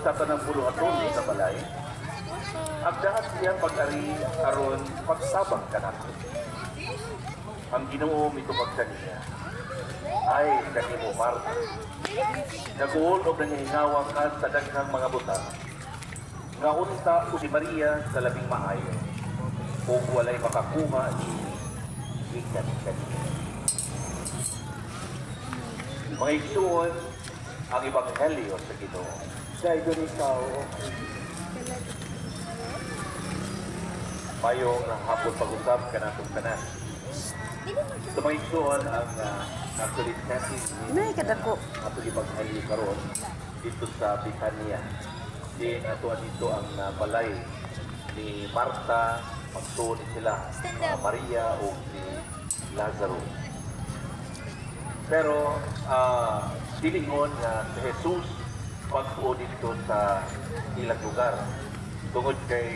Sa tanang buluhaton sa balay? Agdaha siya pag-ari aron pagtabang kanako. Ang Ginoo mitubag kaniya, "Ay kanimo, Marta, naguol og nangihingawa ka sa daghang mga butang. Nga unta si Maria sa labing maayo, ug walay makakuha niini gikan kaniya." Mga igsuon, ang ebanghelyo sa Ginoo. Dayon ikaw, O Kristo. Maayong hapon pag-usab kanatong tanan. So mga igsuon, ang actually setting ni Nay, kadako. Atong ebanghelyo karon dito sa Bitania. Din ato dito ang balay ni Marta, magsuon ni sila Maria o si Lazaro. Pero dili ingon nga si Jesus pagtuo dito sa ilang lugar tungod kay